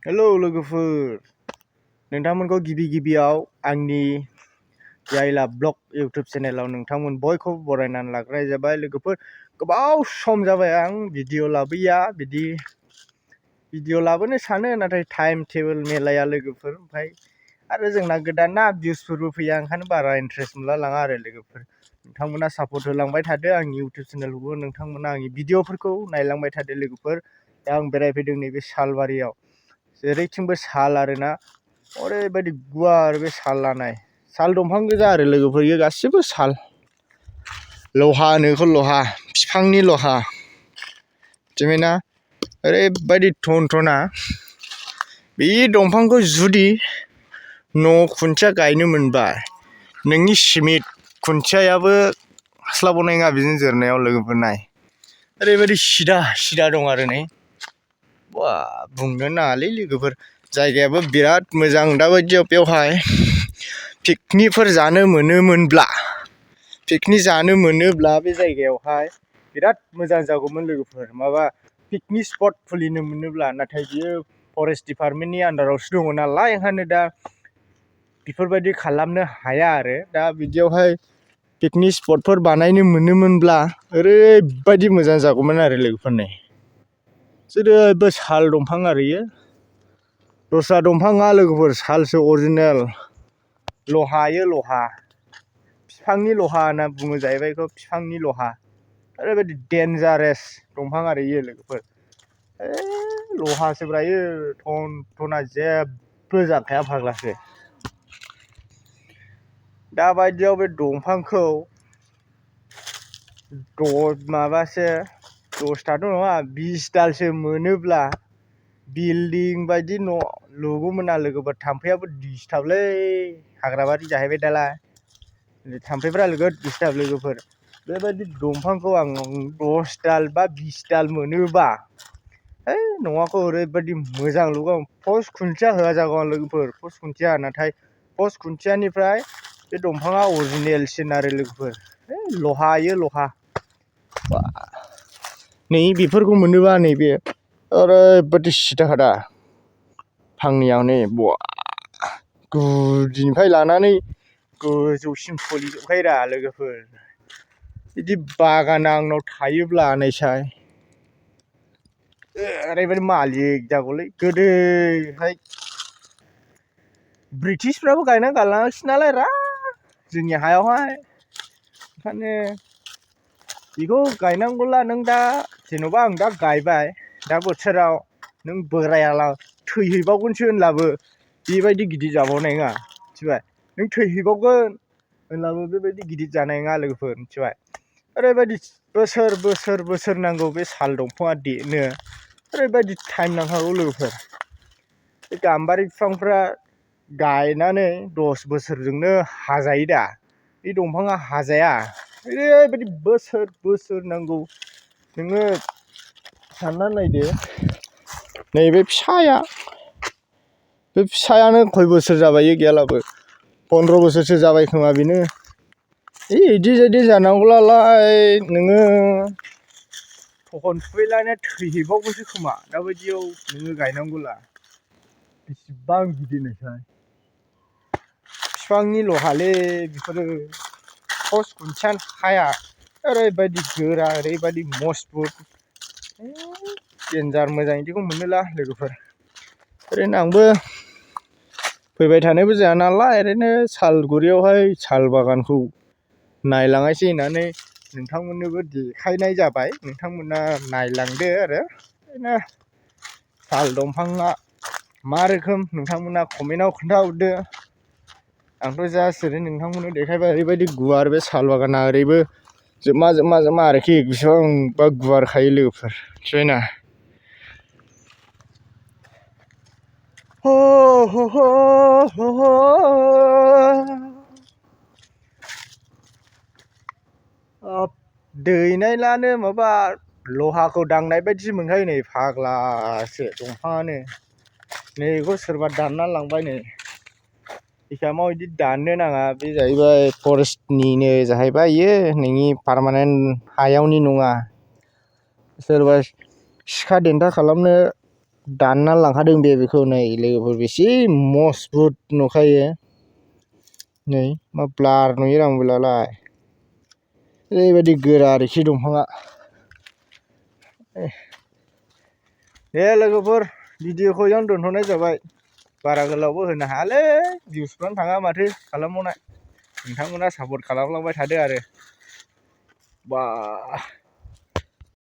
Hello लोगोफोर, नोंथांमोनखौ गिबियाव आंनि जायला ब्लग इउटुब चेनेलाव नोंथांमोन बयखौबो बरायनानै लाग्रोनाय जाबाय। लोगोफोर, गोबाव सम जाबाय आं भिडिअ लाबोया, बिदि भिडिअ लाबोनो सानो, नाथाय टाइम टेबोल मिलाया लोगोफोर। ओमफ्राय आरो जोंना गोदान ना भिउसफोरबो फैया, ओंखायनो बारा इन्ट्रेस्ट मोनला लाङा आरो लोगोफोर। नोंथांमोना सापर्ट होलांबाय थादो आंनि इउटुब चेनेलखौबो, नोंथांमोना आंनि भिडिअफोरखौ नायलांबाय थादो लोगोफोर। दा आं बेरायफैदों नैबे सालबारियाव, जेरैथिंबो साल आरोना, ओरैबायदि गुवार बे साल लानाय, साल दंफां गोजा आरो लोगोफोर, इयो गासिबो साल। लहा होनो बेखौ, लहा, बिफांनि लहा, मिथिबायना? ओरैबायदि टनटना बे दंफांखौ जुदि न' खुन्थिया गायनो मोनबा, नोंनि सिमेन्ट खुन्थियायाबो हास्लाबनाय नङा बेजों जोरनायाव लोगोफोर। नाय, ओरैबायदि सिदा दं आरो नै, बा बुंनो नाङालै लोगोफोर। जायगायाबो बिराद मोजां दाबायदियाव। बेवहाय पिकनिकफोर जानो मोनोमोनब्ला, पिकनिक जानो मोनोब्ला बे जायगायावहाय बिराद मोजां जागौमोन लोगोफोर। माबा पिकनिक स्पट खुलिनो मोनोब्ला, नाथाय बियो फरेस्ट डिपार्टमेन्टनि आन्दारावसो दङ नालाय, ओंखायनो दा बेफोरबायदि खालामनो हाया आरो। दा बिदियावहाय पिकनिक स्पटफोर बानायनो मोनोमोनब्ला ओरैबायदि मोजां जागौमोन आरो लोगोफोर। नै जेरैबो साल दंफां आरो इयो, दस्रा दंफाङा लोगोफोर, सालसो अरिजिनेल। लहा, इयो लहा, बिफांनि लहा होनना बुङो जाहैबाय बेखौ, बिफांनि लहा। ओरैबायदि डेन्जारेस दंफां आरो इयो लोगोफोर। लहासोब्रा इयो, टनटना जेबो जाखाया फाग्लासो। दाबायदियाव बे दंफांखौ माबासो 10थाथ' नङा, 20 दालसो मोनोब्ला बिल्डिं बायदि न' लुगौमोन लोगोफोर। थाम्फैयाबो डिस्टार्बलै, हाग्राबारि जाहैबाय दालाय, थाम्फैफ्रा नोगोद डिस्टार्ब लोगोफोर। बेबायदि दंफांखौ आं 10 दाल बा 20 दाल मोनोबा, न'खौ ओरैबायदि मोजां लुगौ। पस्ट खुन्थिया होआ जागौ लोगोफोर, पस्ट खुन्थिया। नाथाय पस्ट खुन्थियानिफ्राय बे दंफाङा अरिजिनेलसिन आरो लोगोफोर। लहा, इयो लहा। नै बेफोरखौ मोनोबा, नैबे ओरैबायदि सिदाखादा फांनैयाव नै, बवा, गुदिनिफ्राय लानानै गोजौसिम फलिजोबखायोरा लोगोफोर। बिदि बागाना आंनाव थायोब्ला नायसाय, ओरैबायदि मालिक जागौलै। गोदोहाय ब्रिटिशफ्राबो गायना गालाङाखिसै नालाय जोंनि हायावहाय, ओंखायनो बेखौ गायनांगौला। नों दा जेन'बा आं दा गायबाय, दा बोथोराव नों बोरायाला थैहैबावगोनसो होनब्लाबो बेबायदि गिदिर जाबावनाय नङा, मिथिबाय? नों थैहैबावगोन होनब्लाबो बेबायदि गिदिर जानाय नङा लोगोफोर, मिथिबाय? ओरैबायदि बोसोर नांगौ बे साल दंफाङा देरनो, ओरैबायदि टाइम नांखागौ लोगोफोर। बे गाम्बारि बिफांफ्रा गायनानै 10 बोसोरजोंनो हाजायो दा, बे दंफाङा हाजाया। ओरैबायदि बोसोर नांगौ। नोङो साननानै नायदो, नैबे फिसायानो खय बोसोर जाबाय गैयालाबो, 15 बोसोरसो जाबाय खोमा बेनो। बिदि जानांगौब्लालाय नोङो थखन थुखैलायनो थैहैबावगोनसो खोमा दाबायदियाव नोङो गायनांगौला। बेसेबां गिदिर नायसाय, बिफांनि लहालै बेफोरो, पस्ट खुन्थियानो हाया। ओरैबायदि गोरा, ओरैबायदि मजबुत, डेन्जार मोजां बिदिखौ मोनोला लोगोफोर। ओरैनो आंबो फैबाय थानायबो जाया नालाय, ओरैनो सालगुरियावहाय साल बागानखौ नायलाङासै होननानै नोंथांमोननोबो देखायनाय जाबाय। नोंथांमोना नायलांदो आरो। ओरैनो साल दंफाङा मा रोखोम, नोंथांमोना कमेन्टआव खोन्थाहरदो। आंथ' जास्ट ओरैनो नोंथांमोननो देखायबाय। ओरैबायदि गुवार बे साल बागाना, ओरैबो जोबमा आरोखि, बेसेबांबा गुवार खायो लोगोफोर, मिथिबायना? दै नायलानो माबा लहाखौ दांनाय बायदिसो मोनखायो नै फाग्लासो दंफाङानो। नै बेखौ सोरबा दानना लांबाय नै, हिसाबाव बिदि दाननो नाङा। बे जाहैबाय फरेस्टनिनो जाहैबाय, इयो नोंनि पारमानेन्ट हायावनि नङा। सोरबा सिखा देन्था खालामनो दानना लांखादों बेखौ नै लोगोफोर बेसे मजबुत नुखायो नै मा ब्लार नुयो मबाइलालाय ओरैबायदि गोरा आरोखि दंफाङा दे लोगोफोर भिडिअखौ इयावनो दोनथ'नाय जाबाय बारा गोलावबो होनो हायालै भिउसफ्रानो थाङा माथो खालामबावनाय नोंथांमोना सापर्ट खालामलांबाय थादो आरो बा